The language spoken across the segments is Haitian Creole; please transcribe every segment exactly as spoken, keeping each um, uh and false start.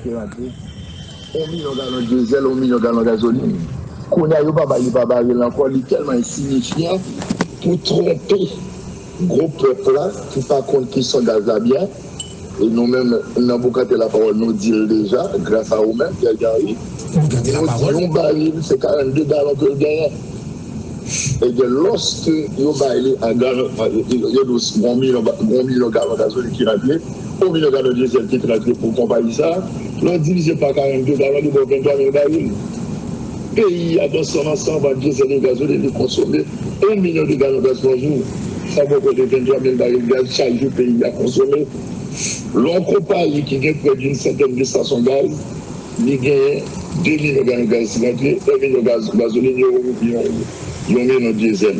Ki rantre yon milyon galon dizèl, yon milyon galon gazolin. Kounye a, yo pa ba li pa baril ankò, li tèlman ensinifiyan pou twonpe gwo pèp la ki pa konn kesyon gaz la byen. E nou menm, nan Boukante Lapawòl, nou di l deja, gras a ou menm, Pierre Gary, nou di yon baril, se karannde galon ke l genyen. Ebyen, lòske yo bay li a galon, yo di w gon milyon, gon milyon galon gazolin ki rantre, yon milyon galon dizèl ki rantre pou konpayi sa, lè w divize pa karannde galon, li ba w venntwa mil baril. Peyi a, nan sèlman san vat dizèl e gazolin, li konsome yon milyon de galon gaz pa jou. Sa ba w prè de venntwa mil baril gaz chak jou peyi a konsome. Lè yon konpayi ki gen prè d'une centaine de stasyon gaz, li genyen de milyon galon gaz ki rantre, yon milyon gaz, gazolin, yon, yon, yon milyon dizèl.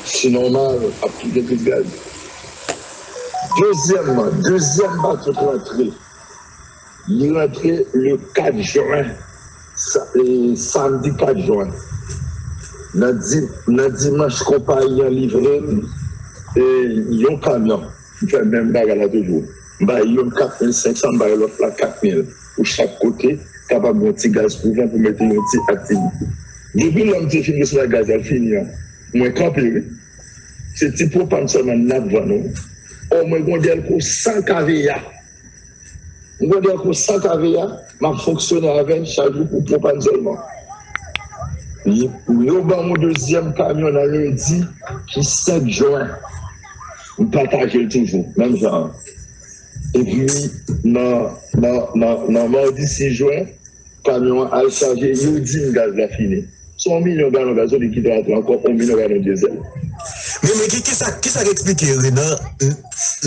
Se nòmal, ap tou gen plis gaz. Dezyèmman, dezyèm bato ki rantre, li rantre le kat jen, sa- e, samdi kat jen. Nan di- nan dimanch, konpayi an livre m, e, yon kamyon. M fè menm bagay la toujou. M bay youn kat mil senk san, m bay lòt la kat mil. Pou chak kote, kapab yon ti gaz pou van pou mete yon ti aktivite. Depi lè m te fin resevwa gaz la fini an, mwen kanpe, wi. Se ti pwopan sèlman n ap vann, wi. Ò, mwen gen yon dèlko san kVA. Mwen gen yon dèlko san kVA, m ap fonksyone avè l chak jou pou pwopan sèlman. Yo ban m yon dezyèm kamyon nan lendi ki senk jen. M pataje l toujou, menm jan an. Epi, nan, nan, nan, nan madi sis jen, kamyon an al chaje, yo di m gaz la fini. Se yon milyon galon gazolin ki te rantre ankò, yon milyon galon dizèl. Men, men ki, ki sa, ki sa k eksplike, Renan, n-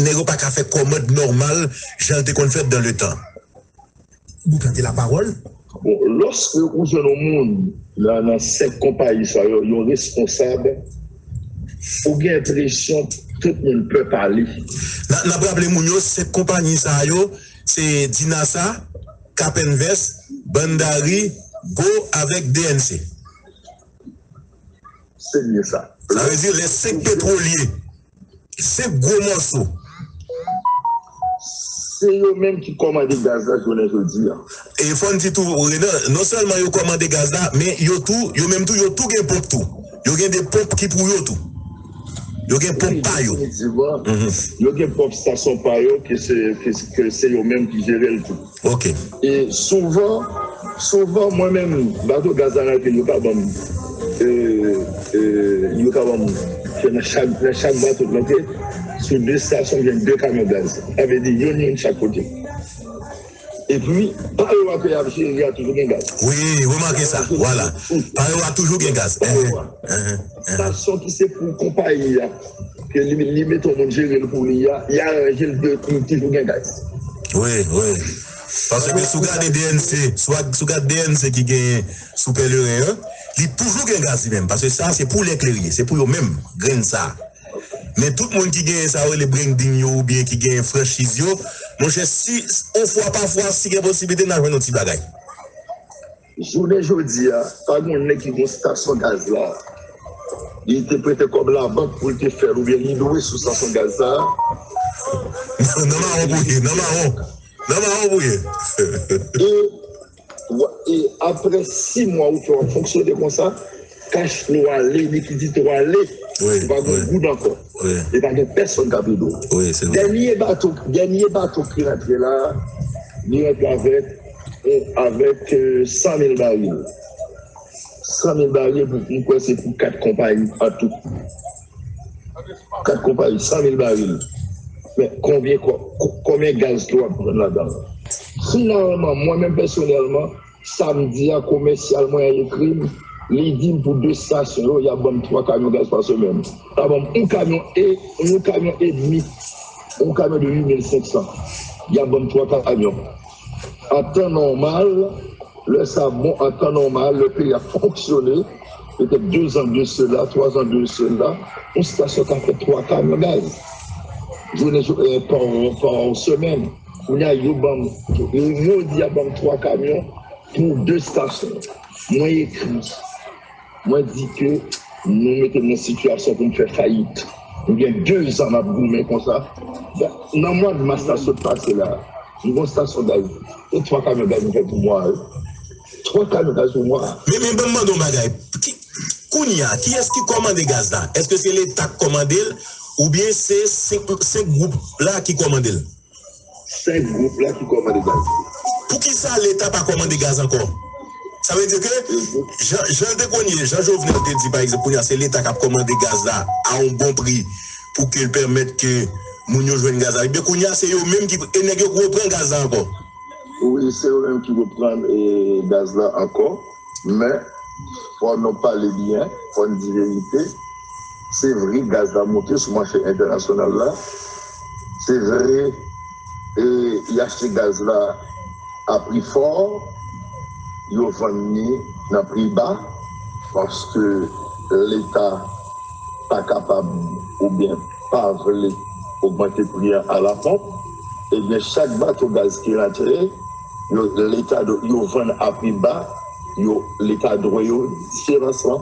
nèg yo pa ka fè kòmand nòmal jan l te konn fèt dans le temps? Boukante Lapawòl. Bon, lòske ou jwenn yon moun nan, nan senk konpayi sa yo, yon responsab, ou gen enpresyon tout moun pè pale. N a- n ap raple moun yo, senk konpayi sa yo, se Dinasa, Cap Invest, Bandari, Go avèk D N C. Se byen sa. Sa vle di, les senk petwolye, senk gwo mòso. Se yo menm ki kòmande gaz la jounen jodi a. E fò n di tou, Renan, non sèlman yo kòmande gaz la, men yo tou, yo menm tou, yo tou gen ponp tou. Yo gen de ponp ki pou yo tou. Yo gen ponp pa yo. Definitivman. Mhm. Yo gen pwòp stasyon pa yo, ke se, ke, ke se yo menm ki jere l tou. Ok. E souvan, souvan, mwen menm, bato gaz la rantre, yo ka ban m, e, e, yo ka ban m, ke nan chak, nan chak bato k rantre, sou de stasyon, gen de kamyon gaz. Sa vle di, youn, youn chak kote. Epi, pa yo a ke y ap jere a toujou gen gaz. Wi, remake sa, vwala. Pa yo a toujou gen gaz. Pa yo a. Enhen, enhen, enhen. Stasyon ki se pou konpayi a, ke li, li mete yon moun jere l pou li a, li aranje l, li toujou gen gaz. Wi, wi. Paske si w gade D N C, si w a- si w gade D N C ki genyen sou Pèleren an, li toujou gen gaz li menm. Paske sa, se pou lè klerye, se pou yo menm, grenn sa. Men tout moun ki genyen sa yo rele branding yo oubyen ki genyen franchiz yo, monchè, si, yon fwa pa fwa, si gen posiblite, n a jwenn yon ti bagay. Jounen jodi a, pa gen yon nèg ki gen stasyon gaz la, li te prete kòb labank pou l te fè l, oubyen li lwe sou stasyon gaz sa a. Nan mawon pou ye, nan mawon. Nan mawon pou ye. E, wa- e apre sis mwa ou fè w ap fonksyone konsa, cash flow ale, likidite w ale. Wi, ou pa gen goud ankò. Wi. E pa gen pèsonn k ap ede w. Wi, se vre. Dènye bato, dènye bato ki rantre la, li rantre avèk, e, avèk, e, san mil baril. San mil baril, pou, m kwè se pou kat konpayi an tou. Kat konpayi, san mil baril. Men konbyen, ko- ko- konbyen gaz ke w ap jwenn ladan l? Finalman, mwen menm pèsonèlman, samdi a, komèsyal mwen an ekri m, li di m pou de stasyon yo, y ap ban m twa kamyon gaz pa semèn. Y ap ban m yon kamyon e, yon kamyon edmi, yon kamyon de uit mil senk san. Y ap ban m twa kamyon. An tan nòmal, lè sa bon, an tan nòmal, lè peyi a fonksyone, petèt de zan de sela, twa zan de sela, yon stasyon ka fè twa kamyon gaz. Jounen, jou- e, pa, pa semèn. Kounye a, yo ban m, yo, yo di y ap ban m twa kamyon pou de stasyon. Mwen ekri, mwen di ke nou mete m nan sitiyasyon pou m fè fayit. M gen de zan m ap goumen konsa. Bon, nan mwa mas la sot pase la, M gon stasyon gaz. E twa kamyon gaz m fè pou mwa. Twa kamyon gaz pou mwa. Men men ban m mande yon bagay. Ki, kounye a, kiyès ki kòmande gaz la? Èske se Leta k kòmande l oubyen se senk, senk gwoup la ki kòmande l? Senk gwoup la ki kòmande gaz. Poukisa Leta pa kòmande gaz ankò? Sa vle di ke jan, jan l te konn ye, jan Jovenel te di pa egzanp, kounye a se Leta k ap kòmande gaz la a yon bon pri pou ke l pèmèt ke moun yo jwenn gaz la. Ebyen kounye a se yo menm ki, e nèg yo reprann gaz la ankò. Wi, se yo menm ki reprann e, gaz la ankò. Men, fò nou pale byen, fò n di verite. Se vre, gaz la monte sou mache entènasyonal la. Se vre, e, y achte gaz la a pri fò, yo vann li nan pri ba, paske Leta pa kapab oubyen pa vle ogmante pri a la pomp. Ebyen, chak bato gaz ki rantre, yo, Leta, yo vann a pri ba, yo, Leta dwe yo diferans lan.